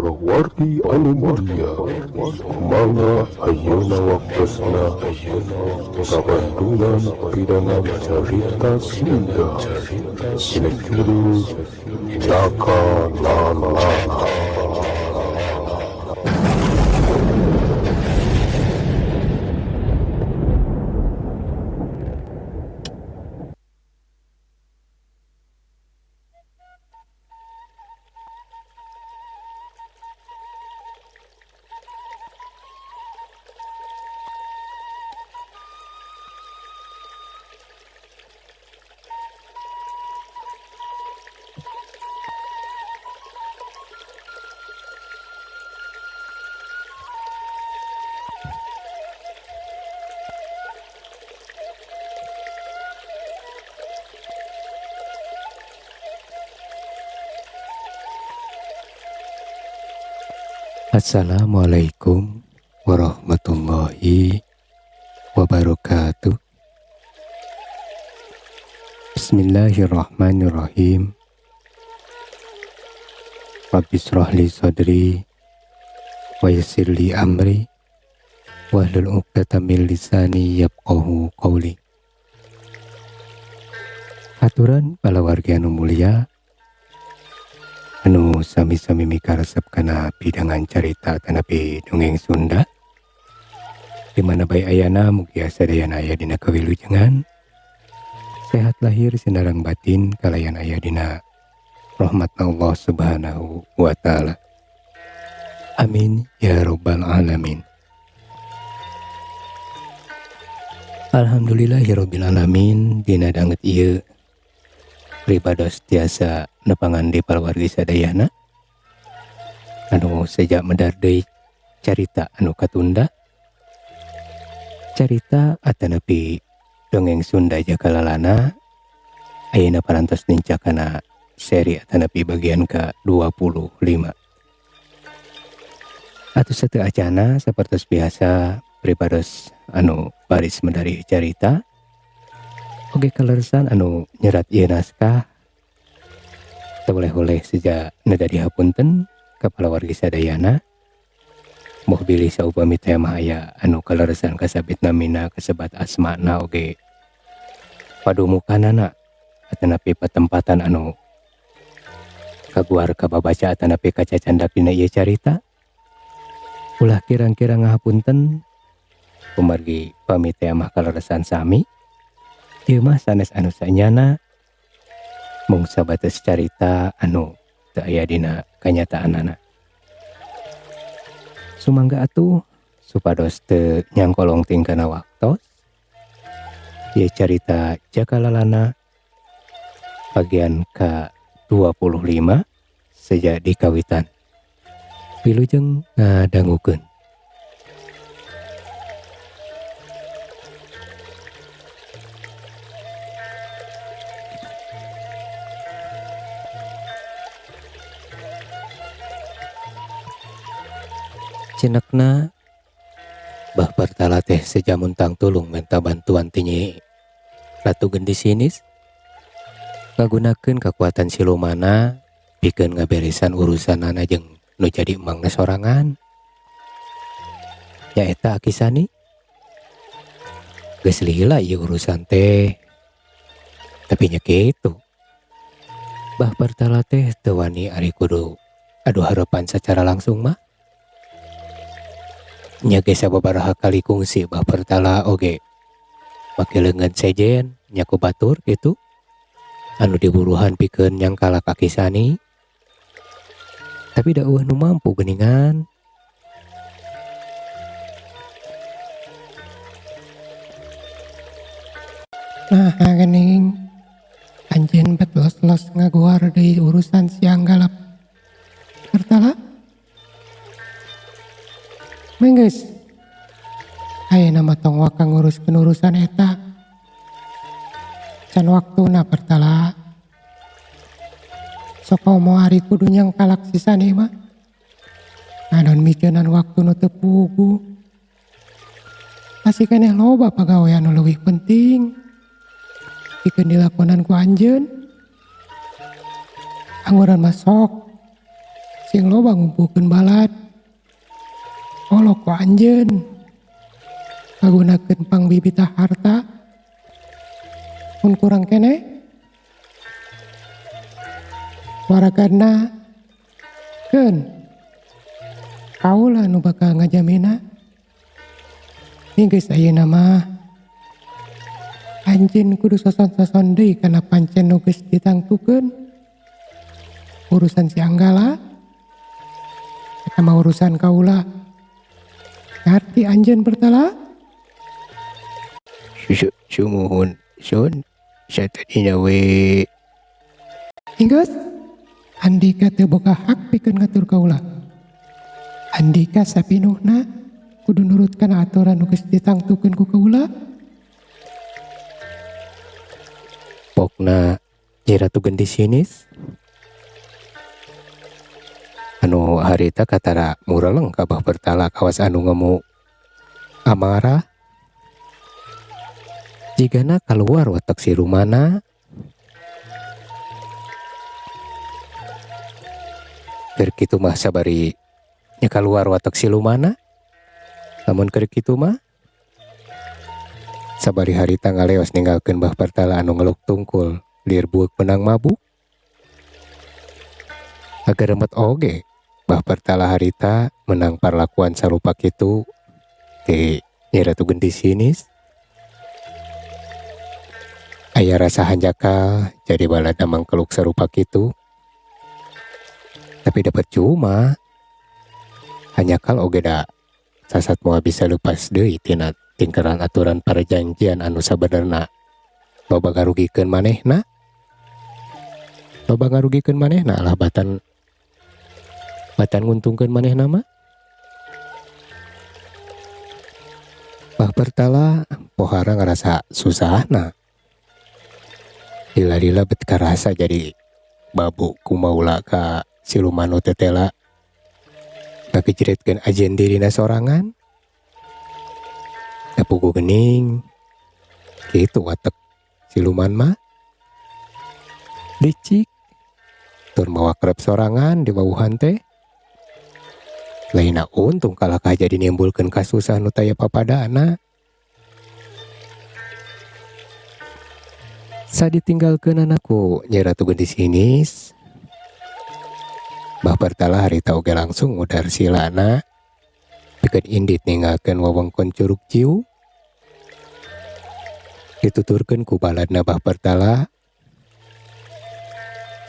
Palawargi anu mulia, mangga ayeuna waktosna kabandungan pidangan carita Sunda dina judul Jaka Lalana. Assalamualaikum warahmatullahi wabarakatuh. Bismillahirrahmanirrahim. Rabbi shrah li sadri wa yassir li amri wahlul 'uqdatam min lisani yafqahu qawli. Aturan palawargi anu mulia anu sami-sami mikaresep kana pidangan carita tanapi dongeng Sunda di mana bae ayana mugi sadayana aya dina kawilujengan sehat lahir sinareng batin kalayan aya dina rahmat Allah Subhanahu wa taala. Amin ya rabbal alamin. Alhamdulillahirabbil alamin dina danget ieu pribados tiasa nepangan di palawargi sadayana anu sejak medar deui carita anu katunda carita atanapi dongeng Sunda Jaka Lalana ayeuna parantos nincak kana seri atanapi bagian ke-25. Atuh sateu acana sapertos biasa pribados anu baris medari carita oge kaleresan anu nyerat ieu naskah teu boleh-boleh sejak neda dihapunten ka palawargi sadayana. Moh bilih saupami teh mah aya anu kaleresan kasabit namina kasebat asmana oge padumukanana atanapi patempatan anu kaguar kababaca atanapi kacacandak dina ieu carita. Ulah kirang-kirang ngahapunten kumargi pamit teh mah kaleresan sami. Ieu mah sanes anu sanyana mung sabatas carita anu teu aya dina kanyataanana. Sumangga atuh supados teu nyangkolong tingkana waktos. Ieu carita Jaka Lalana bagian ke-25 sejak dikawitan. Wilujeng ngadangukeun. Cenekna Bah Pertala teh seja muntang tulung minta bantuan ti Nyi Ratu Gendis Sinis ngagunakeun kakuatan silumana pikeun ngaberesan urusanana jeung nu jadi emangna sorangan. Nyaeta Aki Sani geus lila ieu urusan teh tapi nya kitu. Bah Pertala teh teu wani ari kudu adu harepan secara langsung mah. Nya ge sababaraha kali kungsi Bah Pertala oge make leungeun sejen nya ku batur kitu anu diburuhan pikeun nyangkalak Aki Sani. Tapi da eueuh nu mampu geuningan. Nah geuning anjeun bet los-los ngaguar deui urusan siang galap. Pertala Menggeus ayeuna mah tong waka nguruskeun urusan eta. Can waktuna Pertala. Sok komo ari kudu nyangkalak si Sani mah. Ngadon mikeunan waktu nu teu puguh. Masih keneh loba pagawean nu leuwih penting pikeun dilakonan ku anjeun. Angguran mah sok. Sing loba ngumpulkeun balad. Olok ku anjeun. Kagunakeun pangbibita harta. Mun kurang keneh waragana keun kaula nu bakal ngajamina. Geus ayeuna mah anjeun kudu soson-soson deui kana pancen nu geus ditangtukeun. Urusan si Anggala eta mah urusan kaula. Ngarti anjeun Pertala? Sumuhun sun satadina we. Geus Andika teu boga hak pikeun ngatur kaula. Andika sapinuhna kudu nurut kana aturan nu geus ditangtukeun ku kaula. Pokna Nyi Ratu Gendis sinis. Anu harita katara mureleng ka Bah Pertala kawas anu ngemu amarah. Jigana kaluar watek si Rumana. Keur kitu mah sabari nya kaluar watek si Lumana. Lamun keur kitu mah sabari harita ngaleos ninggalkeun Bah Pertala anu ngeluk tungkul lir bueuk menang mabuk. Agar remet oge Bah Pertala harita menang parlakuan sarupa kitu ti Nyi Ratu Gendis sinis. Aya rasa hanjakal jadi balada mangkeluk sarupa kitu. Tapi dapat cuma hanjakal oge da sasat moal bisa lepas deui tina tingkeran aturan perjanjian anu sabenerna loba ngarugikeun manehna. Loba ngarugikeun manehna lah batan nguntungkeun manehna mah. Bah Pertala pohara ngarasa susahna. Lila-lila bet karasa jadi babu kumaula ka siluman nu tetela. Kakijiritkeun ajen dirina sorangan. Kapugu gening. Kitu watek siluman mah. Licik. Tur mawa kerep sorangan di wawuhan teh. Lainna untung kalakah jadi nimbulkeun kasusah nu taya papadana. Saditinggalkeun ku Nyi Ratu Gendis sinis. Bah Pertala harita oge langsung ngudar silana. Pikeun indit ninggalkeun wewengkon Curug Ciu. Dituturkeun ku baladna Bah Pertala.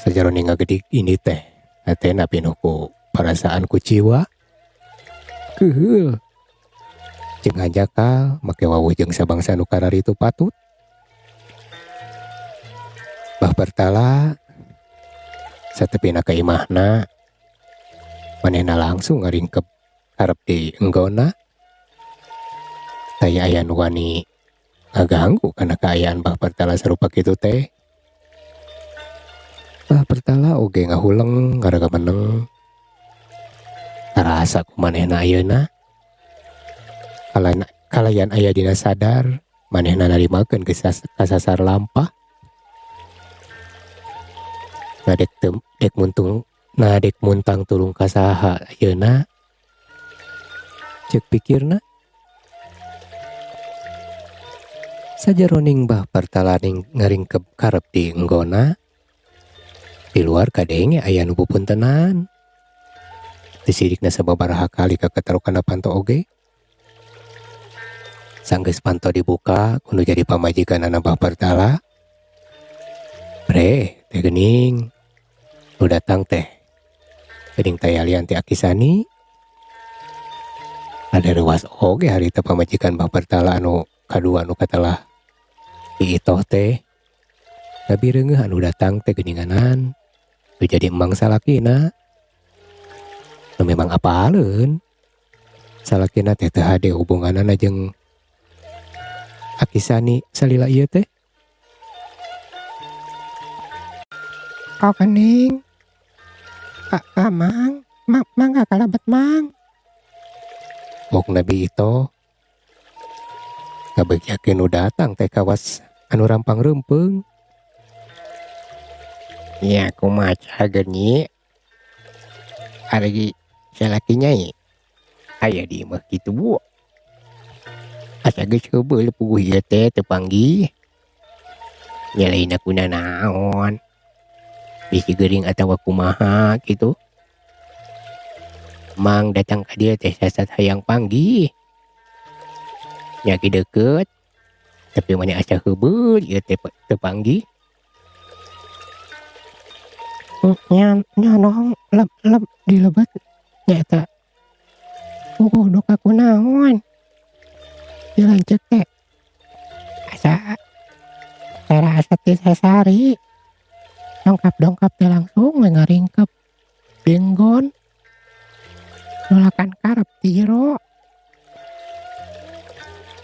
Sajaroning ngagedik ini teh hatena pinuh ku perasaan kuciwa. Keuheul. Jeung hanjakal make wawuh jeung sabangsa nu kararitu patut. Bah Pertala satepina ka imahna manehna langsung ngaringkep karep di enggona. Taya aya nu wani ngaganggu kana kaayaan Bah Pertala sarupa kitu teh. Bah Pertala oge ngahuleng ngaraga meneng. Karasa ku manehna ayeuna. Kalayan aya dina sadar manehna narimakeun kasasar lampah. Nadek muntang tulung kasaha ayeuna. Ceuk pikirna. Sajaroning Bah Pertala ngaringkep karep di enggona. Di luar kadenge aya nu pupuntenan. Disidikna sababaraha kali kaketarukan panto oge. Sanggeus panto dibuka kudu jadi pamajikanana Bah Pertala. Bre, teh geuning. Nu datang teh. Geuning taya lian ti Aki Sani. Ada reuas oge harita pamajikan Bah Pertala anu kadua anu katelah diitoh teh. Tapi reungeuh anu datang teh geuninganan. Nu jadi emang salakina. Nu memang apaleun. Salakina teh teu hade hubunganana jeung Aki Sani salila ieu teh. Kau kening. Mang, mangga kalebet mang. Bok Nabi itu kabegyakeun nu datang teh kawas anu rampang reumpeng. Nya kumaha geni? Ari salaki nyai aya di imah kitu bu. Asa geus heubeul puguh ieu teh teu panggih. Nya lain aku nanaon. Bisi geuring atawa kumaha kitu. Mang datang ka dieu teh sasat hayang panggih. Nya ge deukeut tapi maneh asa heubeul ieu teh teu panggih. Nya nyonong leb leb di lebet nyaeta puguh duka kunaon. Di lanceuk teh asa tara asa teu sasari. Dongkap-dongkap teh langsung we ngaringkep denggon nolakan karep ti jero.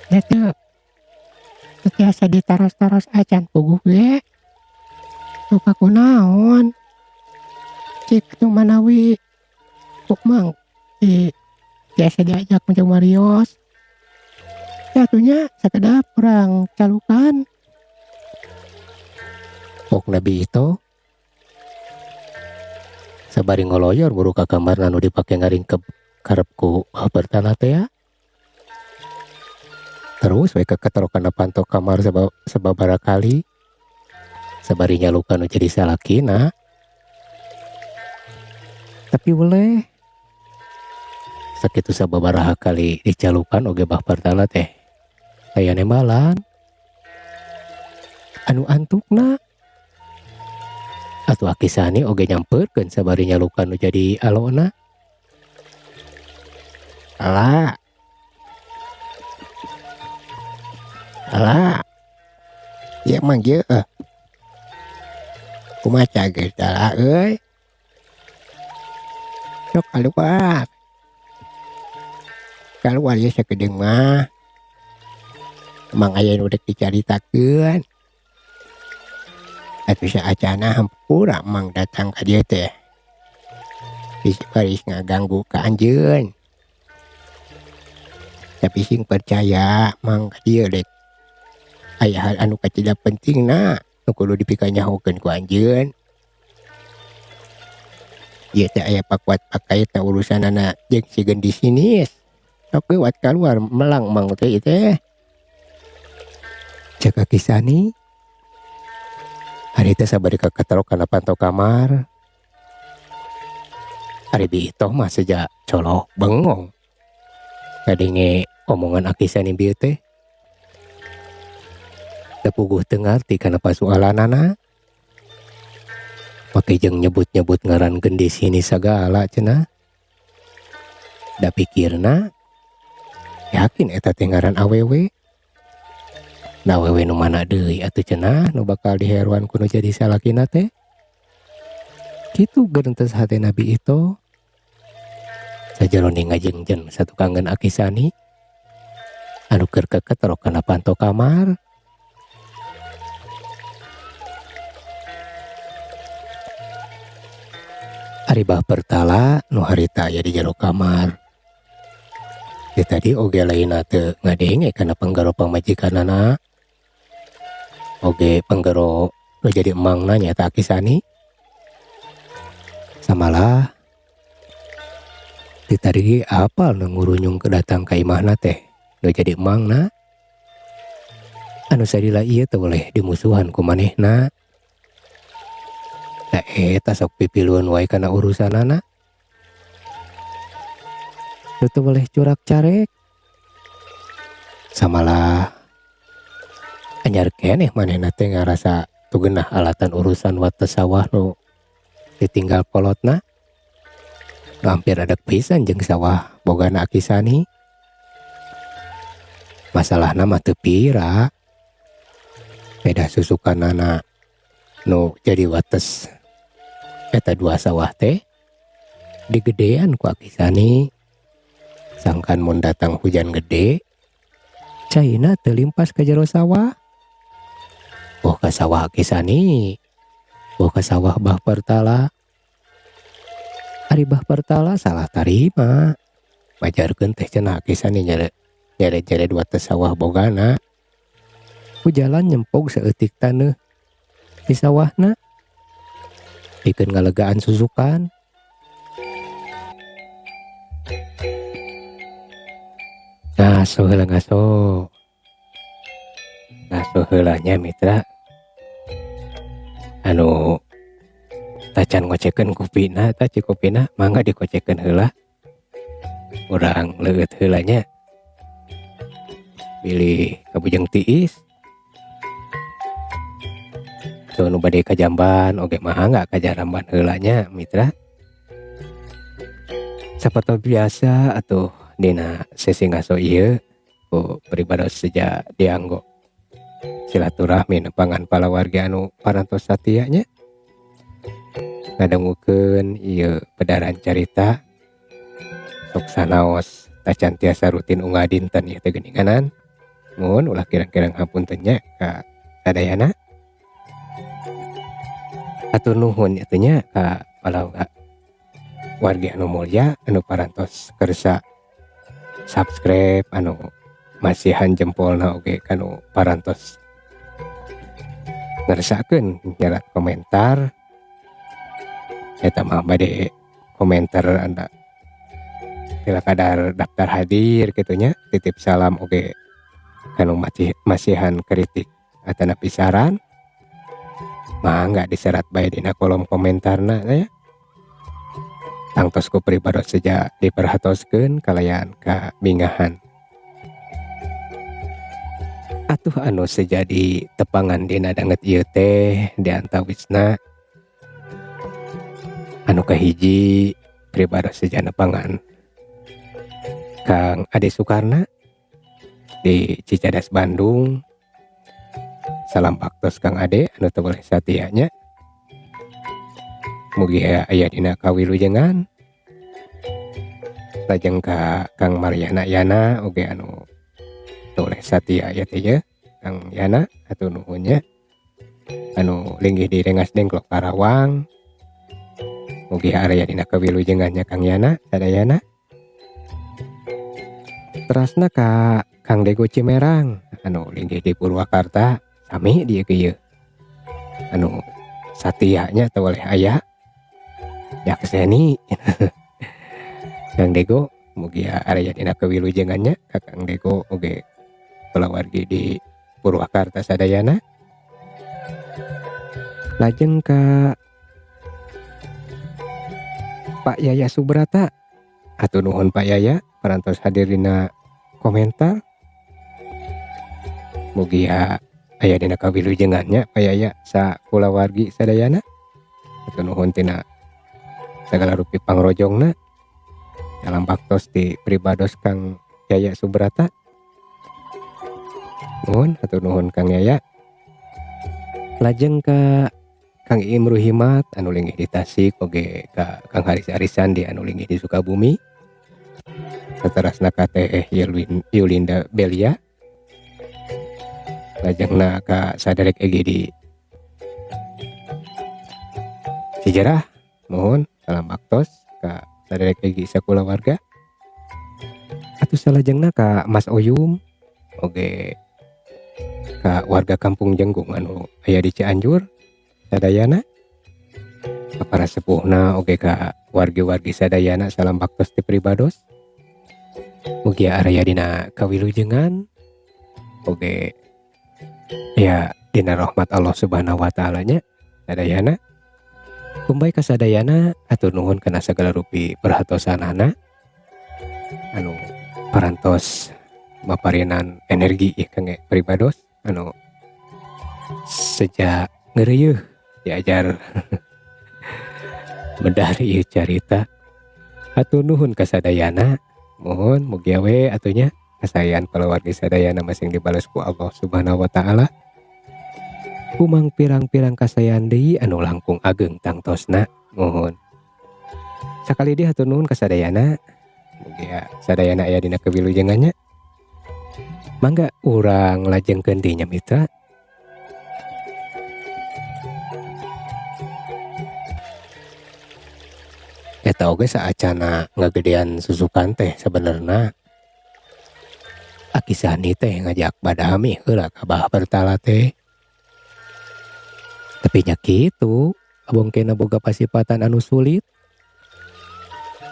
Da teu teu tiasa ditaros-taros acan puguh ge. Duka kunaon. Cik atuh manawi ku mang di tiasa diajak marios. Satunya sakedap urang calukan. Pok Nabi itu sabari ngoloyor buru ka kamar anu dipake ngaringkep karep ku hapertana teh ya. Terus we keketrok kana panto kamar sababaraha kali. Sabari nyalukan nu jadi salakina. Tapi weleh sakitu sababaraha kali dicalukan oge bah pertala teh aya nembalan anu antukna atuh Aki Sani oge nyamperkeun sabari nyalukan nu jadi alona. Ala. Ala. Ieu mah ieu eh. Kumaha cageus tala euy. Sok kaluar. Kaluar ieu sakedeung mah. Emang aya nu dek dicaritakeun. Atuh saacana hampura mang datang ka dieu teh. Bisi baris ngaganggu ka anjeun. Tapi sing percaya mang ka dieu dek. Aya hal anu kacida pentingna nu kudu dipikanyahokeun ku anjeun. Ieu teh aya pakuat pakaitna urusanana jeung si gendis sinis. Sok lewat kaluar melang mang teh ieu teh. Cek Aki Sani. Ari teh sabari kaketrok kana panto kamar. Ari Bitoh mah seja colok bengong. Kadenge omongan Aki Sani bieu teh. Teu puguh teu ngarti kana pasualanana. Pake jeung nyebut-nyebut ngaran gendis hini sagala cenah. Da pikirna yakin eta teh ngaran awewe. Da awewe nu mana deui atuh cenah nu bakal diheruan ku nu jadi salakina teh. Kitu gerentes hate Nabi itu. Sajerone ngajengjen satukangeun Aki Sani anu keur keketrok kana panto kamar. Ari bah pertala nu harita aya di jero kamar. Di tadi oge lainna teu ngadenge kana penggero pamajikanana. Oge penggero nu jadi emangna nyaeta Aki Sani. Samalah di tadi ge apal nu ngurunyung ke datang ka imahna teh nu jadi emangna. Anu sadila ieu teu boleh dimusuhan ku manehna. Da eta sok pipiluan wae kana urusanana. Teu boleh curak carek. Samalah anyar keneh manehna teh ngarasa tugenah alatan urusan wates sawah nu ditinggal kolotna. Nu hampir adek pisan jeung sawah bogana Aki Sani. Masalahna mah teu pira. Beda susukanana nu jadi wates eta dua sawah teh digedean ku Aki Sani. Sangkan mun datang hujan gede caina teu limpas ka jero sawah. Boh ka sawah Aki Sani, boh ka sawah Bah Pertala. Ari Bah Pertala salah tarima. Majarkeun teh cenah Aki Sani nyere-nyere wates sawah bogana. Ku jalan nyempog saeutik taneuh di sawahna. Pikeun ngalegaan susukan. Ngaso heula ngaso. Ngaso heula nya mitra. Anu tacan ngocekeun kupina eta cikupina mangga dikocekeun heula. Urang leueut heula nya. Bilih kabujeng tiis. Tuh nu bade ka jamban oge mangga ka jamban heula nya mitra. Sapertos biasa atuh dina sesi ngaso ieu ku pribados seja dianggo silaturahmi nepangan palawargi anu parantos satia nya. Ngadangukeun ieu pedaran carita sok sanaos tacan tiasa rutin unggal dinten ieu teh geuninganan. Mun ulah kirang-kirang hapunten nya ka sadayana. Hatur nuhun atuh nya ka palawargi anu mulya anu parantos kersa subscribe anu masihan jempolna oge kanu parantos ngersakeun nyerat komentar. Eta mah bade komentar anda bila kadar daftar hadir kitu nya, titip salam oge kanu masihan kritik atanapi saran mangga diserat bae dina kolom komentarna nya. Tangtos ku pribados seja diperhatoskeun kalayan kabingahan. Atuh anu seja ditepangan dina danget ieu teh diantawisna anu kahiji pribados seja nepangan Kang Ade Sukarna di Cicadas Bandung. Salam baktos Kang Ade anu teu boleh satia nya. Mugi aya dina kawilujengan. Lajeng ka Kang Mariana Yana oge anu teu boleh satia ya teh ye. Kang Yana hatur nuhun nya. Anu linggih di Rengas Dengklok Karawang. Mugi aya dina kawilujengan nya Kang Yana sadayana. Terasna ka Kang Dego Cimerang anu linggih di Purwakarta sami dieu ge ieu. Anu satia nya teu boleh aya yakseni. Kang Dego mugi aya dina kawilujengan nya ka Kang Dego oge kulawargi di Purwakarta sadayana. Lajeng ka Pak Yaya Subrata. Hatur nuhun Pak Yaya parantos hadir dina komentar. Mugi aya dina kawilujengan nya Pak Yaya sakulawargi sadayana. Hatur nuhun tina sagala rupi pangrojongna. Dalam baktos di pribados Kang Yaya Subrata. Nuhun, hatur nuhun Kang Yaya. Lajeng ka Kang Iim Ruhimat anu linggih di Tasik oge ka Kang Haris Arisandi anu linggih di Sukabumi. Saterasna ka Teh Yulinda Belia. Lajengna ka saderek Egi di Cijerah. Nuhun, salam baktos ka saderek Egi sakulawarga. Atuh salajengna ka Mas Oyum oge ka warga Kampung Jenggung anu aya di Cianjur sadayana. Ka para sepuhna oge ka wargi-wargi sadayana salam baktos ti pribados. Mugi aya dina kawilujengan oge ya dina rahmat Allah Subhanahu wa taala nya sadayana. Kumbay kasadayana hatur nuhun kana sagala rupi perhatosanana anu parantos maparinan energi ieu kangge pribados anu sejak ngeureuyeh diajar medar ieu carita. Hatur nuhun kasadayana. Mohon mugi we atuh nya kasayaan kulawargi sadayana masing dibales ku Allah Subhanahu wa taala. Kumang pirang-pirang kasayaan deui anu langkung ageng tangtosna. Mohon. Sakali deui hatur nuhun kasadayana. Mugi sadayana aya dina kawilujengan nya. Mangga urang lajengkeun deui nya mitra. Eta oge saacana ngagedean susukan teh sebenarna. Aki Sani teh ngajak badami heula ka Bah Bertala teh. Tapi nya kitu, abongkena boga pasipatan anu sulit.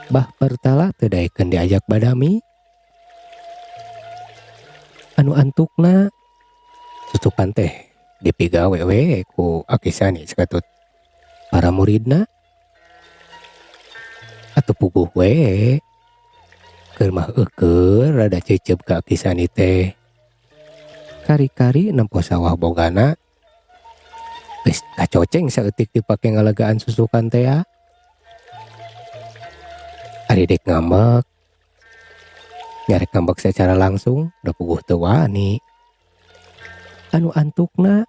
Bah Pertala teu daekeun diajak badami. Anu antukna susukan teh dipigawe we ku Aki Sani sakatut para muridna. Atuh puguh we keur mah eukeur rada cecep ka Aki Sani teh. Kari-kari nempo sawah bogana geus kacoceng saeutik dipake ngalegaan susukan teh ya. Ari dek ngambek nyarek ngambek secara langsung da puguh teu wani. Anu antukna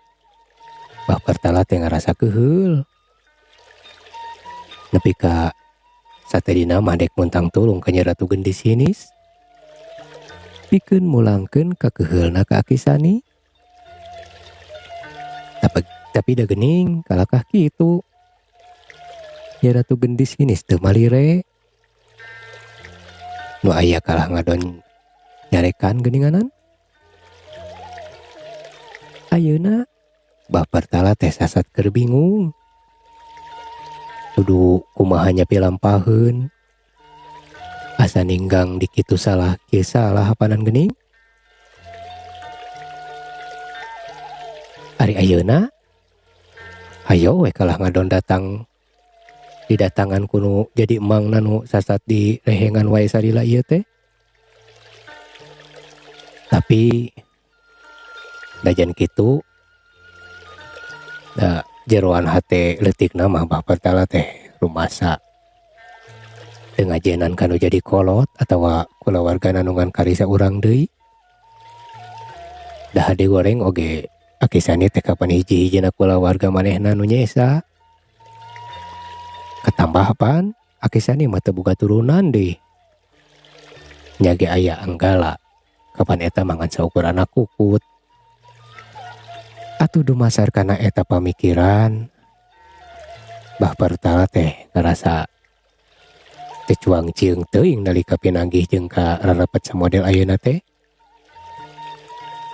Bah Pertala teh ngarasa keuheul. Nepi ka satedina mah dek muntang tulung ka Nyi Ratu Gendis Hinis. Pikeun mulangkeun kakeuheulna ka Aki Sani. Tapi da geuning kalakah kitu. Nyi Ratu Gendis Hinis teu malire. Nu aya kalah ngadon nyarekan geuninganan. Ayeuna Bah Pertala teh sasat keur bingung. Kudu kumaha nyapi lampaheun. Asa ninggang dikitu salah kieu salah apanan geuning. Ari ayeuna hayo we kalah ngadon datang didatangan kuno jadi emang nanu sasat di rehengan wae salila ieu teh. Tapi dajan kitu da jeroan hate leutikna mah Bah Pertala teh rumasa teu ngajenan kanu jadi kolot atawa kulawargana nu ngan karisa urang deui. Da hade goreng oge Aki Sani teh kapan hiji-hijina kulawarga manehna nu nyesa. Katambah pan Aki Sani mah teu boga turunan deui. Nya ge aya Anggala kapan eta mah ngan saukur anak kukut. Atuh dumasar kana eta pamikiran Bah Pertala teh ngarasa teu cuang cieung teuing nalika pinanggih jeung ka rarepet samodel ayeuna teh.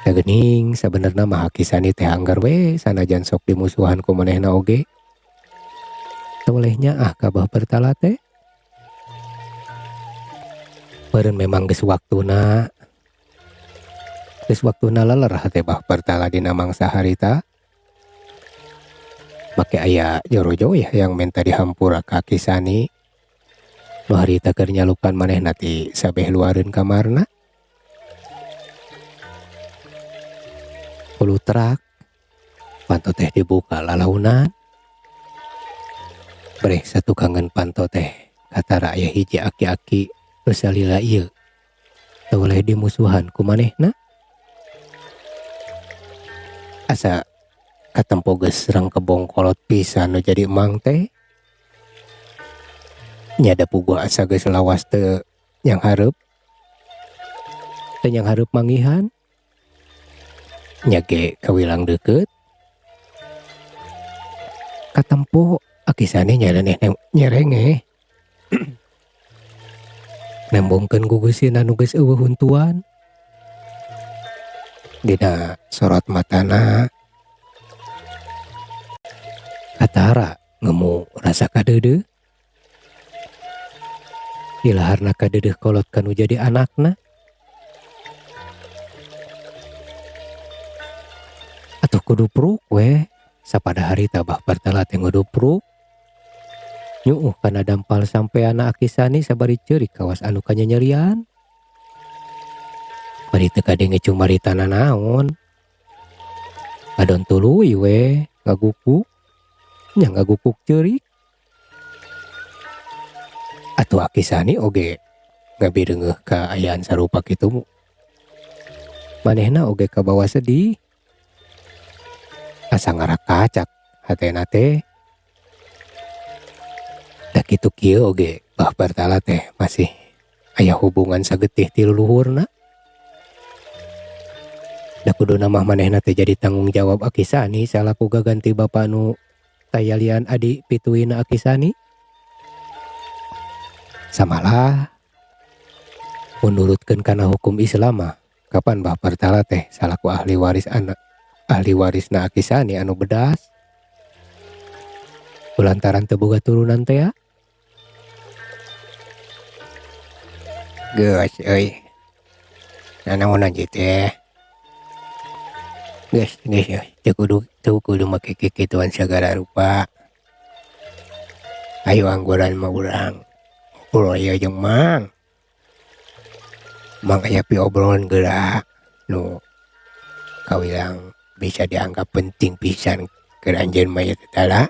Da geuning sabenerna mah Aki Sani teh anggar we sanajan sok dimusuhan ku manehna oge. Toleh nyaah ka Bah Pertala teh. Meureun memang geus waktuna. Geus waktuna leler hate Bah Pertala dina mangsa harita. Make aya jorojo ya yang menta dihampura ka Aki Sani. Nu harita keur nyalukan manehna ti sabeh luareun kamarna. Kulutrak panto teh dibuka lalaunan. Breh satukangan panto teh katara aya hiji aki-aki nu salila ieu teu oleh dimusuhan ku manehna. Asa katempo geus rangkebong kolot pisan nu jadi emang teh. Nya da puguh asa geus lawas teu nyang hareup. Teu nyang hareup manggihan. Nya ge kawilang deukeut. Katempo Aki Sani nyeleneh nyerengeh. Nembongkeun gugusin anu geus eueuh huntuan. Dina sorot matana katara ngemu rasa kadeudeuh. Dilaharna kadeudeuh kolot kanu jadi anakna. Atuh kudu pruk we sapada harita Bah Pertala teh ngudupruk. Nyuuh kana dampal sampeana Aki Sani sabari ceurik kawas anu kanyanyerian. Bari teu kadenge cumaritana naon. Adon tuluy we ngagukuk. Nya ngagukuk ceurik. Atuh Aki Sani oge ngabireungeuh kaayaan sarupa kitu. Manehna oge kabawa sedih. Asa ngarakacak hatena teh. Da kitu kieu oge Bah Pertala teh masih aya hubungan sagetih ti luluhurna. Da kuduna mah manehna teh jadi tanggung jawab Aki Sani salaku gaganti bapa nu tayalian adi pituina Aki Sani. Samalah menurutkeun kana hukum Islam mah kapan Bah Pertala teh salaku ahli waris anak ahli warisna Aki Sani anu bedas. Kulantaran teu boga turunan teh ya. Geus euy. Nanaonan ieu teh. Geus geus geus teu kudu make kikituan sagala rupa. Ayo angguran mah urang ngobrol ieu jeung Mang. Mang aya piobrolan geura nu kawilang bisa dianggap penting pisan keur anjeun mah ieu teh tala.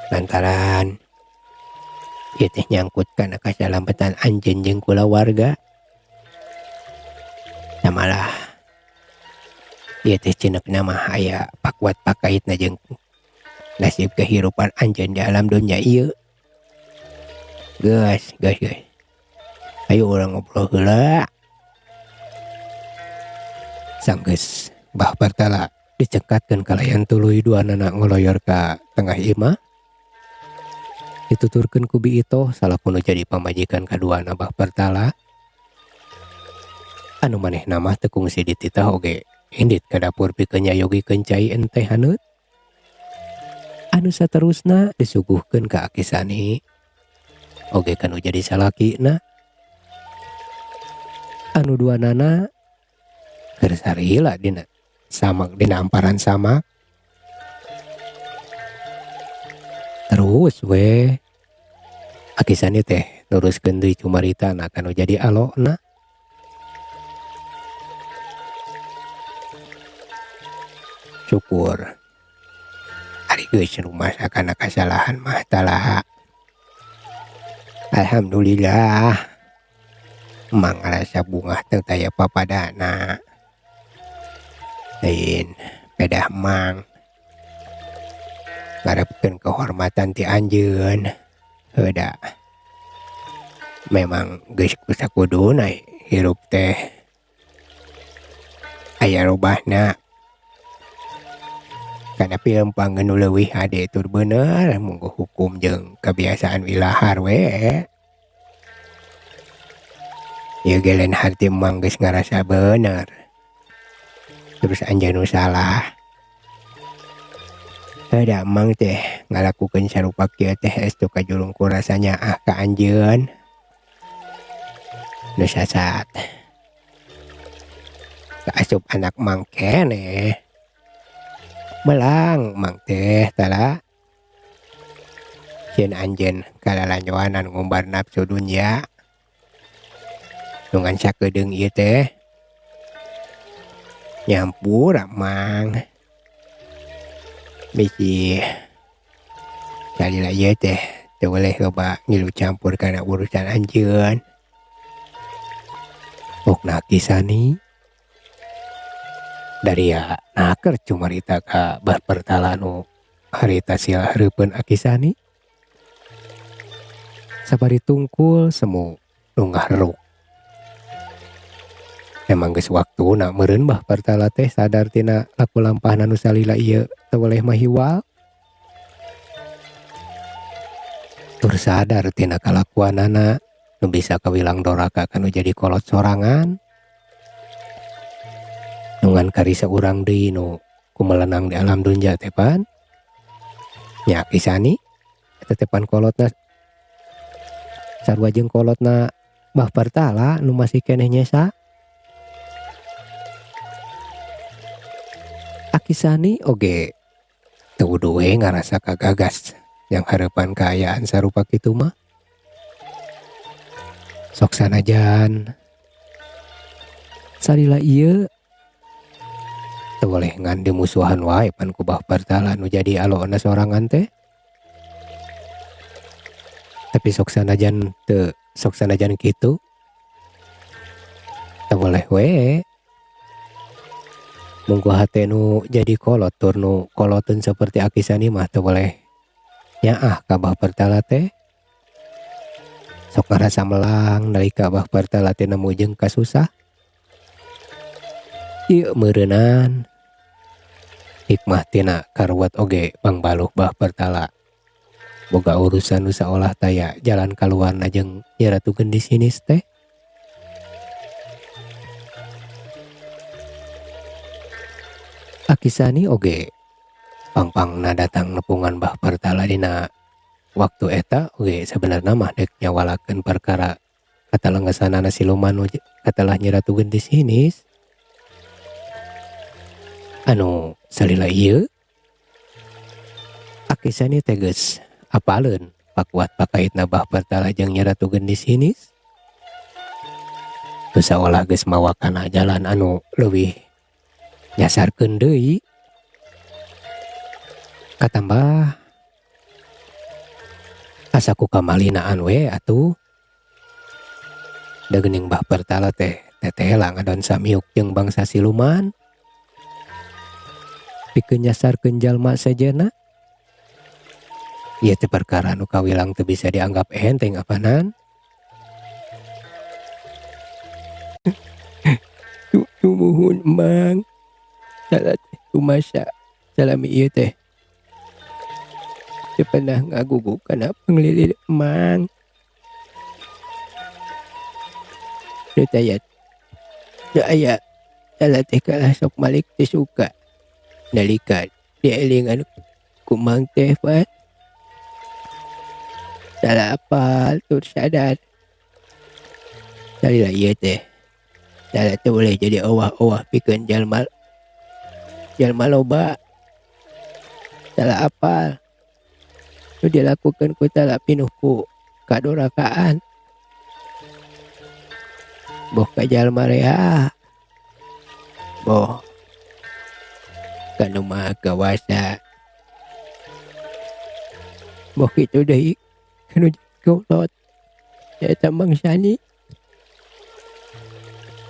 Lantaran ieu teh nyangkut kana kasalamatan anjeun jeung kulawarga. Samalah ieu teh cenekna mah aya pakuat pakaitna jeung nasib kehidupan anjeun di alam dunya ieu. Geus, geus, geus. Ayo urang ngobrol heula. Sanggeus Bah Partala dicekatkeun kalayan tuluy duanana ngoloyor ka tengah imah. Dituturkeun ku Bi Itoh salaku nu jadi pamajikan kaduana Bah Partala. Anu manehna mah teu kungsi dititah oge indit ka dapur pikeun nyayogikeun cai enteh haneut. Anu saterusna disuguhkeun ka Aki Sani oge kanu jadi salakina. Anu duanana keur sarila dina samak dina amparan samak. Terus we Aki Sani teh nuruskeun deui cumaritana kanu jadi alona. Syukur ari geus rumasa kana kasalahan mah talaha. Alhamdulillah Mang ngarasa bungah teu taya papadana. Lain pedah Mang ngarepkeun kehormatan ti anjeun. Heuda memang geus sakuduna hirup teh aya robahna. Kana film panggeun nu leuwih hade tur bener munggu hukum jeung kebiasaan wilahar we. Ieu ge lain harti Mang geus ngarasa bener. Terus anjeun nu salah. Heuda Mang teh ngalakukeun sarupa kieu teh estu kajulung ku rasa nyaah ka anjeun. Nu sasat kaasup anak Mang keneh. Melang Mang teh tala. Sieun anjeun kalalanjoanan ngumbar nafsu dunya. Nungan sakedeung ieu teh. Nyampura Mang. Bisi salila ieu teh teu boleh loba ngilu campur kana urusan anjeun. Pokna Aki Sani daria naker cumarita ka Bah Partala nu harita sia hareupeun Aki Sani. Sabari tungkul semu nu ngahruk. Memang geus waktuna meureun Bah Partala teh sadar tina laku lampahna nu salila ieu teu boleh mahiwal. Tur sadar tina kalakuanana nu bisa kawilang doraka kanu jadi kolot sorangan. Nungan karisa urang deui nu kumelenang di alam dunya teh pan. Nya Aki Sani eta teh pan kolotna sarua jeung kolotna Bah Partala nu masih keneh nyesa. Aki Sani oge teu kudu we ngarasa kagagas yang harapan kaayaan sarupa kitu mah. Sok sanajan salila ieu teu boleh ngan dimusuhan wae pan ku Bah Partala nu jadi alona sorangan teh. Tapi sok sanajan teu, sok sanajan kitu teu boleh we. Munggu hate nu jadi kolot tur nu koloteun seperti Aki Sani mah teu boleh nyaah ka Bah Partala teh. Sok ngarasa melang nalika Bah Partala teh nemu jeung kasusah. Ieu meureunan hikmah tina karuat oge pangbaluh Bah Partala. Boga urusan nu saolah taya jalan kaluarna jeung Nyi Ratu Gendis Hinis teh. Aki Sani oge pangpangna datang nepungan Bah Partala dina Waktu eta oge sabenerna mah dek nyawalakeun perkara katalengesanana siluman nu katelah Nyi Ratu Gendis Hinis. Anu salila ieu Aki Sani teh geus apaleun pakuat pakaitna Bah Pertala jeung Nyi Ratu Gendis Hinis. Nu saolah geus mawa kana jalan anu leuwih nyasarkeun deui. Katambah asa ku kamalinaan we atuh. Da geuning Bah Pertala teh tetela ngadon samiuk jeung bangsa siluman. Pikeun nyasarkeun jalma sejenna. Ieu teh perkara nu kawilang teu bisa dianggap enteng apanan. Sumuhun Mang. Salah teh kumasa salami ieu teh. Teu pernah ngagugu kana panglilir Mang. Teu taya teu aya salah teh kalah sok malik teu suka. Nalika dielingan ku Mang teh pan. Salah apal tur sadar. Salila ieu teh. Salah teu boleh jadi owah-owah pikeun jalma jalma loba. Salah apal. Nu dilakukeun ku tala pinuh ku kadorakaan. Boh ka jalma rea. Boh ka nu maha kawasa. Boh kitu deui kanu kolot nyaeta Mang Sani.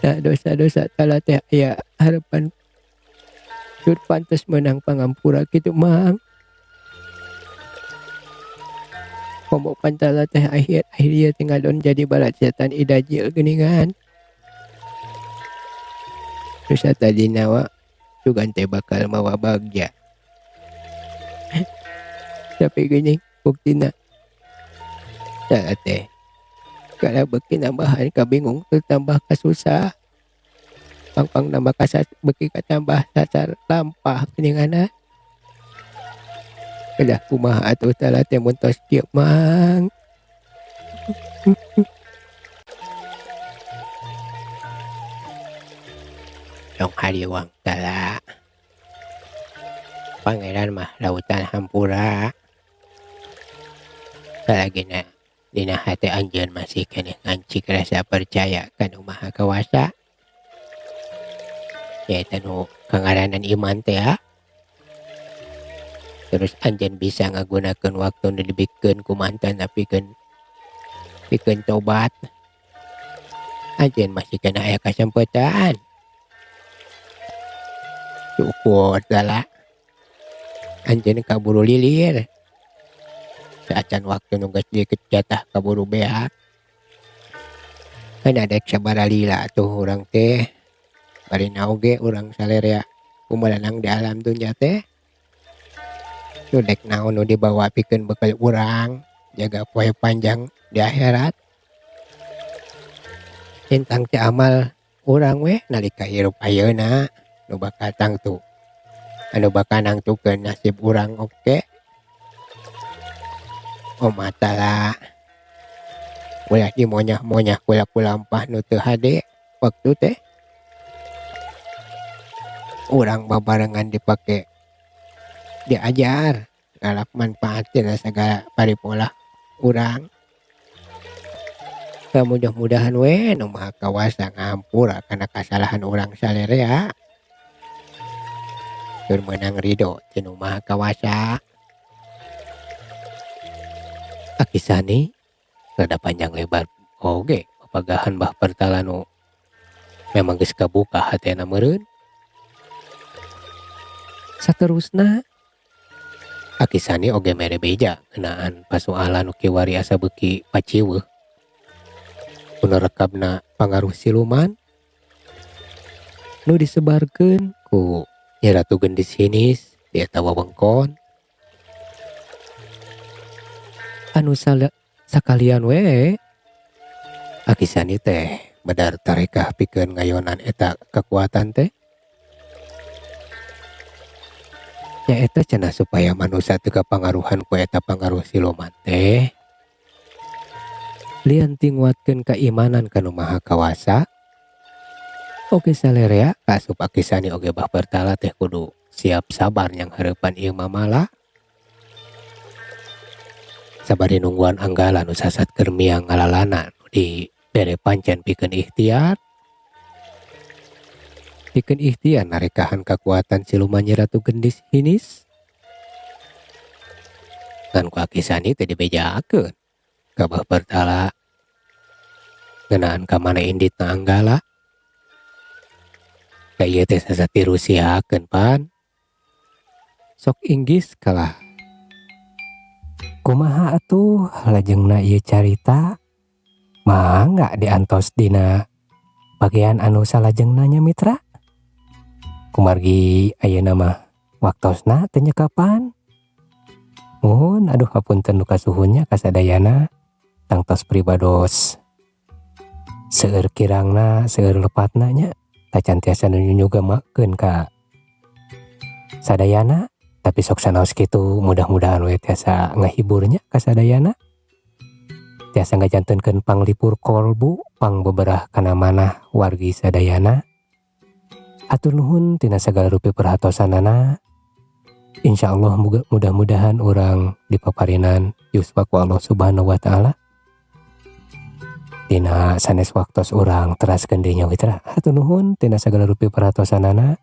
Nah dosa-dosa tala teh aya harepan tur pantes meunang pangampura kitu Mang. Komo pan tala teh akhir-akhir ieu teh ngadon jadi balad setan idajil geuningan. Nu satadina wa sugan teh bakal mawa bagja. Tapi geuning buktina tala teh kalah beuki nambahan kabingung tur tambah kasusah. Pangpang nambah kasar beuki katambah sasar lampah geuninganna. Kedah kumaha atuh tala teh mun tos kieu Mang. Tong hariwang tala. Pangeran mah lautan hampura. Salagina dina hate anjeun masih keneh ngancik rasa percaya ka Nu Maha Kawasa. Nyaeta nu kangaranan iman teh ya. Terus anjeun bisa ngagunakeun waktu nu dibikeun ku mantan pikeun pikeun tobat. Anjeun masih keneh aya kasempetan. Syukur tala. Anjeun kaburu lilir. Saacan waktu nu geus dikejatah kaburu beak. Kan dek sabaraha lila atuh urang teh. Barina oge urang salerea kumalanang di alam dunya teh. Nu dek naon nu dibawa pikeun bekal urang jaga poe panjang di akhirat. Cintang teh amal urang we nalika hirup ayeuna nu bakal tangtu anu bakal nangtukeun nasib urang oge. Omat tala ulah dimonyah-monyah ku lampah nu teu hade waktu teh. Urang babarengan dipake diajar ngalap manfaat tina sagala paripolah urang. Mudah-mudahan we Nu Maha Kawasa ngahampura kana kasalahan urang salerea. Tur meunang ridho ti Nu Maha Kawasa. Aki Sani rada panjang lebar oge papagahan Bah Pertala nu memang geus kabuka hatena meureun. Saterusna Aki Sani oge mere beja ngeunaan pasualan nu kiwari asa beuki paciweuh. Ku rekabna pangaruh siluman nu disebarkeun ku Nyi Ratu Gendis Hinis di eta wewengkon. Anu sakalian we Aki Sani teh bedar tarekah pikeun ngayonan eta kekuatan teh. Nyaeta cenah supaya manusia teu kapangaruhan ku eta pangaruh siluman teh. Lian ti nguatkeun kaimanan ka Nu Maha Kawasa, oge salerea kaasup Aki Sani oge Bah Pertala teh kudu siap sabar nyanghareupan ieu mamala. Sabari nungguan Anggala nu sasat keur miang ngalalana nu dibere pancen pikeun ikhtiar. Pikeun ikhtiar narekahan kakuatan siluman Nyi Ratu Gendis Hinis. Ngan ku Aki Sani teu dibejakeun ka Bah Pertala ngeunaan ka mana inditna Anggala. Da ieu teh sasat dirusiakeun pan. Sok inggis kalah. Kumaha atuh lajengna ieu carita? Mangga diantos dina bagian anu salajengna nya mitra. Kumargi ayeuna mah waktosna teu nyekapan. Muhun aduh hapunten nu kasuhun nya kasadayana tangtos pribados seueur kirangna seueur lepatna nya tacan tiasa nu nyunyugamakeun ka sadayana. Tapi sok sanaos kitu mudah-mudahan we tiasa ngahibur nya kasadayana. Tiasa ngajantenkeun panglipur kolbu pangbeberah kana manah wargi sadayana. Hatur nuhun tina sagala rupi perhatosanana. Insyaallah mudah-mudahan urang dipaparinan yuswa ku Allah Subhanahu wa taala. Dina sanes waktos urang teraskeun deui nya mitra. Hatur nuhun tina sagala rupi perhatosanana.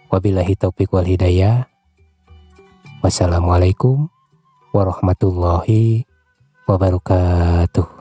Wabillahi taufik wal hidayah. Wassalamualaikum warahmatullahi wabarakatuh.